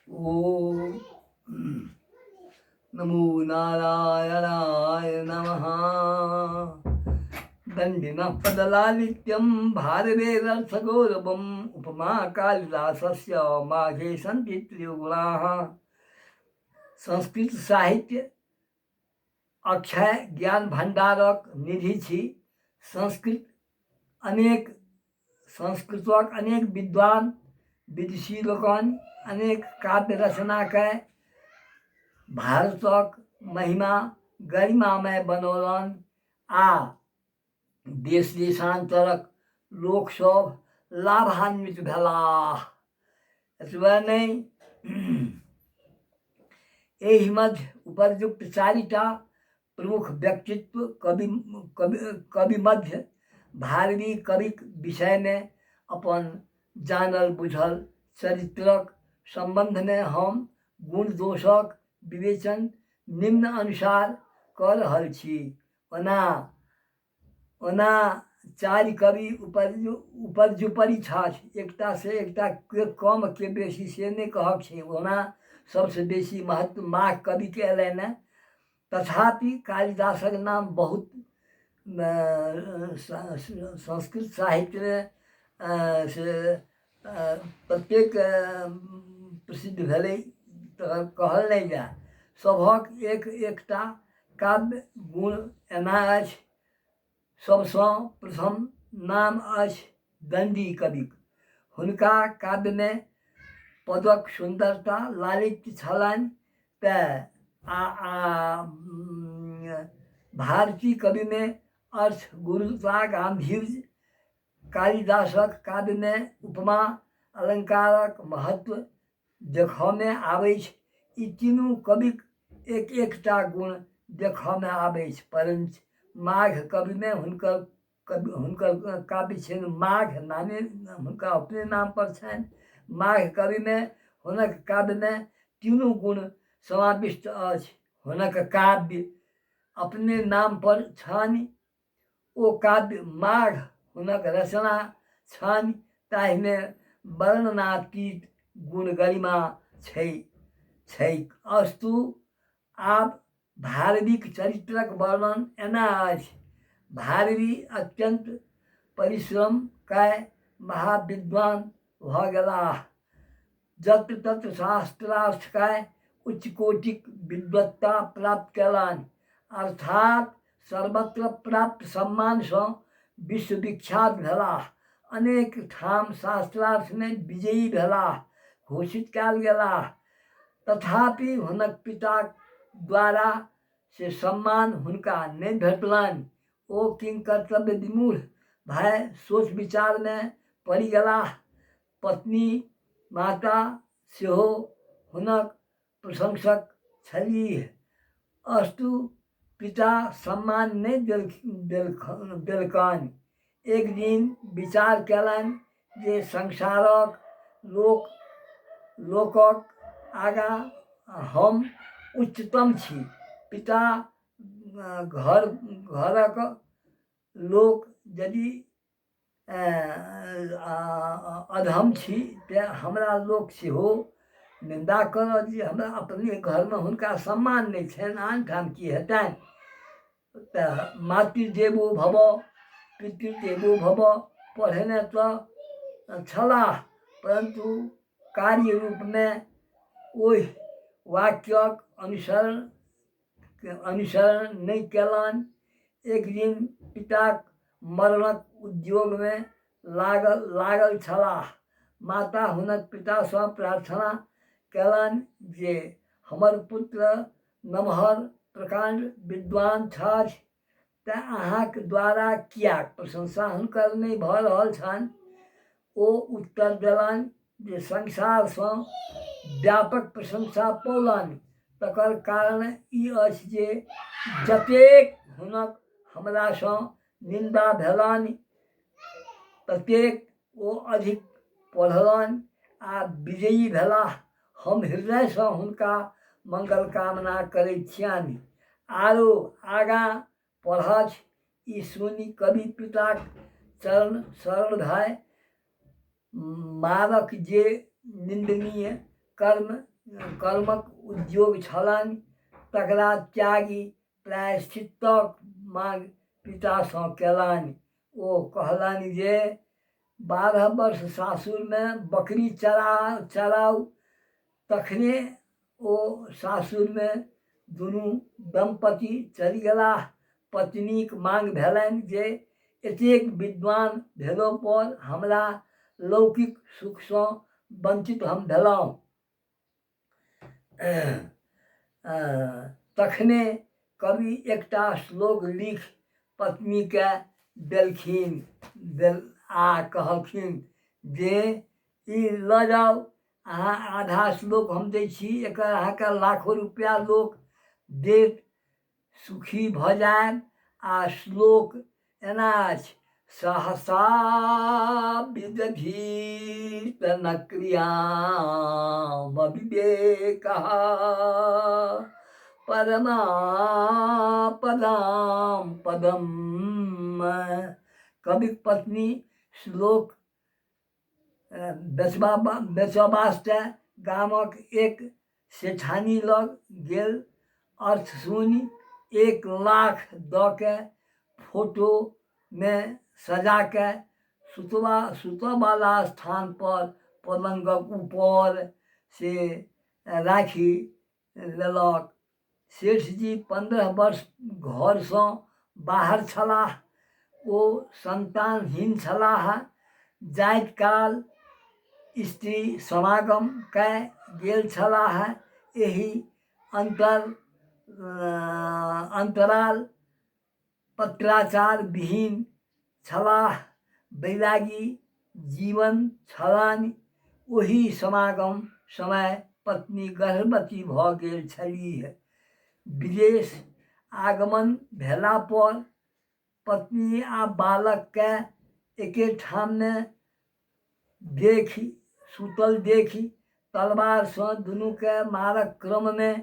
ओम नमो नारायणाय नमः। दण्डिनः पदलालित्यं भारवेरर्थगौरवम् उपमा कालिदासस्य माघे सन्ति त्रिगुणाः। संस्कृत साहित्य अक्षय ज्ञान भण्डारक निधि छी। संस्कृत अनेक संस्कृतक अनेक विद्वान विदुषी लोकनि अनेक काव्य रचना कए भारतक महिमा गरिमामय बनौलनि आ देश देशान्तरक लोकसभ लाभान्वित भेलाह। एतबे नहि, एहि मध्य उपर्युक्त चारिटा प्रमुख व्यक्तित्व कवि कवि कवि मध्य भारवि कविक विषयमे अपन जानल बुझल चरित्रक सम्बन्धमे हम गुण दोषक विवेचन निम्न अनुसार कऽ रहल छी। ओना ओना चारि कवि उपर्युपरि छथि, एकटासँ एकटा के कम के बेसी से नहि कहक छै। ओना सभसँ बेसी महत्व माघ कविके अयलनि हेँ, तथापि कालिदासक नाम बहुत संस्कृत साहित्यमे से प्रत्येक प्रसिद्ध भेलै तऽ कहल नहि जाय। सभक एक एकटा काव्य गुण एना अछि। सभसँ प्रथम नाम अछि दण्डी कविक। हुनका काव्यमे पदक सुन्दरता लालित्य छलनि तेँ आ आ भारती कविमे अर्थ गुरुता गाम्भीर्य, कालिदासक काव्यमे उपमा अलङ्कारक महत्व देखऽमे आबैछ। ई तीनू कविक एक एकटा गुण देखऽमे आबैछ, परञ्च माघ कविमे हुनकर कवि हुनकर काव्य छनि माघ नामे हुनका अपने नामपर छनि। माघ कविमे हुनक काव्यमे तीनू गुण समाविष्ट अछि। हुनक काव्य अपने नामपर छनि। ओ काव्य माघ हुनक रचना छनि, ताहिमे वर्णनातीत गुण गरिमा छै छैक। अस्तु, आब भारविक चरित्रक वर्णन एना अछि। भारवि अत्यन्त परिश्रम कय महाविद्वान भऽ गेलाह। जत्र तत्र शास्त्रार्थ कय उच्च कोटिक विद्वत्ता प्राप्त कयलनि, अर्थात् सर्वत्र प्राप्त सम्मानसँ विश्वविख्यात भेलाह। अनेक ठाम शास्त्रार्थमे विजयी भेलाह, घोषित कयल गेलाह। तथापि हुनक पिताक द्वारा से सम्मान हुनका नहि भेटलनि। ओ किंकर्तव्य विमूढ़ भए सोच विचारमे पड़ि गेलाह। पत्नी माता सेहो हुनक प्रशंसक छलीह। अस्तु, पिता सम्मान नहि देलकनि। एक दिन विचार कयलनि जे संसारक लोक लोकक आगाँ हम उच्चतम छी। पिता घर घरक लोक यदि अधम छी तेँ हमरा लोक सेहो निन्दा करत जे हमरा अपने घरमे हुनका सम्मान नहि छनि, आनठाम की हेतनि। तऽ मातृदेवो भव पितृदेवो भव पढ़ने तऽ छलाह, परन्तु कार्य रूपमे ओहि वाक्यक अनुसरण अनुसरण नहि कयलनि। एक दिन पिताक मरणक उद्योगमे लागल लागल छलाह। माता हुनक पितासँ प्रार्थना कयलनि जे हमर पुत्र नमहर प्रकाण्ड विद्वान छथि, तेँ अहाँक द्वारा किएक प्रशंसा हुनकर नहि भऽ रहल छनि? ओ उत्तर देलनि जे संसारसँ व्यापक प्रशंसा पौलनि, तकर कारण ई अछि जे जतेक हुनक हमरासँ निन्दा भेलनि ततेक ओ अधिक पढ़लनि आ विजयी भेलाह। हम हृदयसँ हुनका मंगल कामना करैत छियनि। आरो आगाँ पढ़थि। ई सुनि कवि पिताक चरण शरण भए मारक जे निन्दनीय कर्म कर्मक उद्योग छलनि तकरा त्यागि प्रायश्चित्तक माँग पितासँ कयलनि। ओ कहलनि जे 12 वर्ष सासुरमे बकरी चराउ। तखने ओ सासुरमे दुनू दम्पति चलि गेलाह। पत्नीक माँग भेलनि जे एतेक विद्वान भेलोपर हमरा लौकिक सुखसँ वञ्चित हम भेलहुँ। तखने कवि एकटा श्लोक लिखि पत्नीकेँ देलखिन आ कहलखिन जे ई लऽ जाउ, अहाँ आधा श्लोक हम दै छी, एकर अहाँके लाखो रुपैआ लोक देत, सुखी भऽ जायब। आ श्लोक एना अछि, सहसा विदधीत न क्रियाम विवेक परमापदाम पदम। कविक पत्नी श्लोक बेचबा वास्ते गामक एक सेठानी लग गेल। अर्थ सुनि 1 लाख दऽ के फोटोमे सजा कऽ सुतऽवला स्थानपर पलङ्गक ऊपर से राखि लेलक। सेठजी 15 वर्ष घरसँ बाहर छलाह। ओ सन्तानहीन छलाह। जाइत काल स्त्री समागम कए गेल छलाह। एहि अन्तराल पत्राचार विहीन छलाह। वैरागी जीवन छलनि। ओहि समागम समय पत्नी गर्भवती भऽ गेल छलीह। विदेश आगमन भेलापर पत्नी आ बालककेँ एकेठाममे देखि, सुतल देखि तलवारसँ दुनूकेँ मारक क्रममे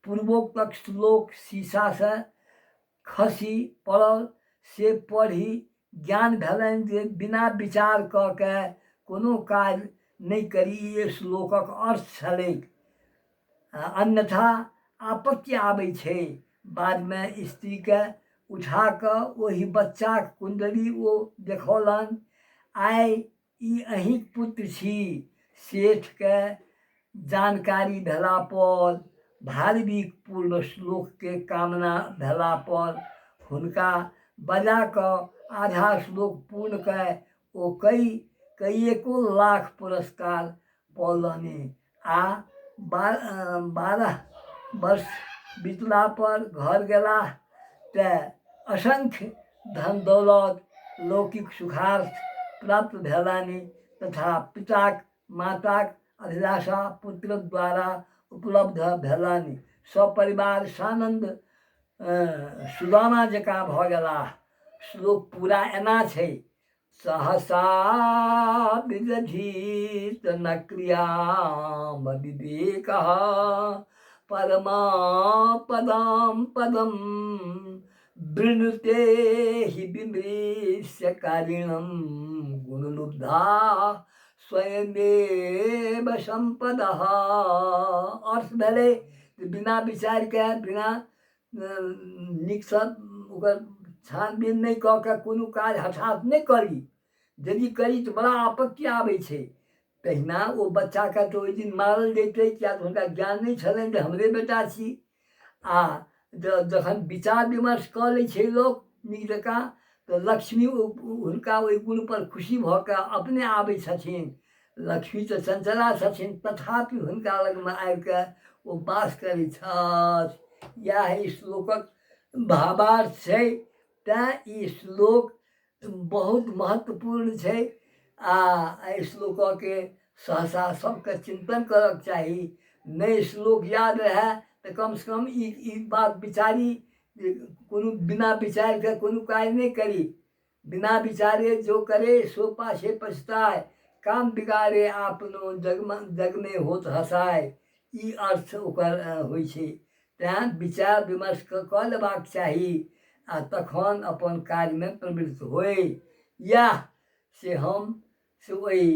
पूर्वोक्तक श्लोक शीशासँ खसि पड़ल। से पढ़ि ज्ञान भेलनि जे बिना विचार कऽ के कोनो काज नहि करी, ई श्लोकक अर्थ छलैक, अन्यथा आपत्ति आबै छै। बादमे स्त्रीके उठा कऽ ओहि बच्चाक कुण्डली ओ देखौलनि, आइ ई अहीँक पुत्र छी। सेठके जानकारी भेलापर भारवीक पूर्ण श्लोकके कामना भेलापर हुनका बजा कऽ आधा श्लोक पूर्ण कए ओ कइएको लाख पुरस्कार पौलनि आ 12 वर्ष बितलापर घर गेलाह तऽ असंख्य धन दौलत लौकिक सुखार्थ प्राप्त भेलनि तथा पिताक माताक अभिलाषा पुत्र द्वारा उपलब्ध भेलनि। सपरिवार सानन्द सुदामा जकाँ भऽ गेलाह। श्लोक पूरा एना छै, सहसा विदधीत न क्रियाम विवेक परमापदाम पदम वृणुते हि विमृश्य कारिणम गुणलुब्धा स्वयमेव सम्पदः। अर्थ भेलै जे बिना विचारके, बिना नीकसँ ओकर छानबीन नहि कऽ के कोनो काज हठात नहि करी। यदि करी तऽ बड़ा आपत्ति आबै छै। तहिना ओ बच्चाके तऽ ओहि दिन मारल जैतै, किया तऽ हुनका ज्ञान नहि छलनि जे हमरे बेटा छी। आ जखन विचार विमर्श कऽ लै छै लोक नीक जकाँ तऽ लक्ष्मी हुनका ओहि गुणपर खुशी भऽ कऽ अपने आबै छथिन। लक्ष्मी तऽ चञ्चला छथिन, तथापि हुनका लगमे आबि कऽ ओ वास करै छथि। इएह ई श्लोकक भावार्थ छै। तैँ ई श्लोक बहुत महत्वपूर्ण छै आ एहि श्लोकके सहसा सबके चिन्तन करक चाही। नहि श्लोक याद रहए तऽ कमसँ कम ई बात विचारी जे कोनो बिना विचारिके कोनो काज नहि करी। बिना विचारे जो करे सो पाछे पछताए, काम बिगाड़े आपनो जगमे होत हँसाए। ई अर्थ ओकर होइ छै। तैँ विचार विमर्श कऽ लेबाक चाही आ तखन अपन कार्यमे प्रवृत्त होइ। इएह से हम से ओहि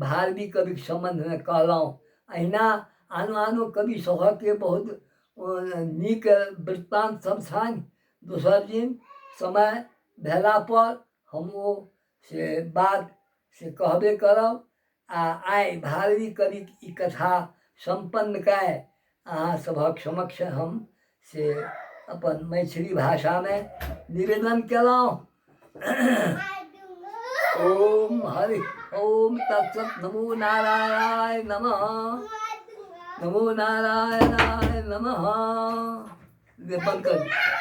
भारवि कविक सम्बन्धमे कहलहुँ। अहिना आनो आनो कवि सभके बहुत नीक वृत्तान्त सब छनि। दोसर दिन समय भेलापर हम ओ से बात से कहबे करब। आ आइ भारवि कविक ई कथा सम्पन्न कए अहाँ सभक समक्ष हम से अपन मैथिली भाषामे निवेदन केलहुँ। ओम हरि ओम तत्सत। नमो नारायणाय नमः, नमो नारायणाय नमः। बंद कर।